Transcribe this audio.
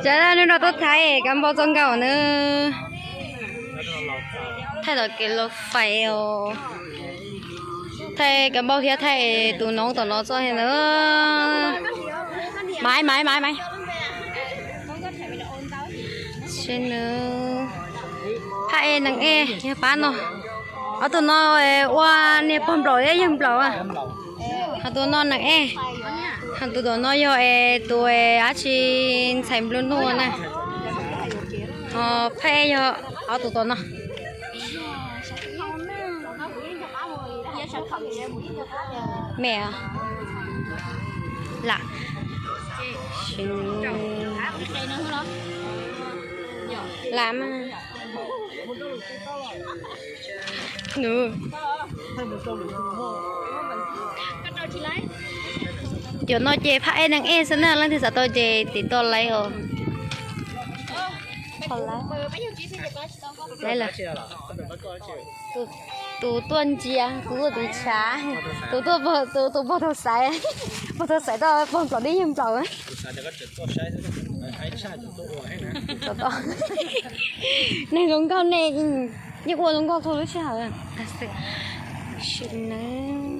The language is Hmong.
Tsam no hnub no tuaj thaij kab npauj txoj nkauj na. Thaij tom kev laus fais os. Thaij kab npauj thiab thaij tus noov tom no txoj na. Maiv, maiv, maiv, maiv. Tsis nws phaj ej neeg ej yog pab no. Ob tug no ua niag pog nplaum thiab yawg nplaum. Ho tus no neeg ej. Ho tus tom no yog es tus dab tsi ntxhais nplua nuj na. Ho phaj ej yog ob tus tom no. Me lam, lam mas. Cov no ces phaj ej neeg ej xwb na, leej twg xav tau ces tiv toj laiv os. Laiv lawm. Tus tuaj ntsia, tus tuaj tiv tshav, tus tuaj, tus, tus pog tau xaiv, pog tau xaiv tau pog nplaum dib yawg nplaum. Neeg zoo nkauj nej yeej ua zoo nkauj txhua lub sij hawm. Sim nev.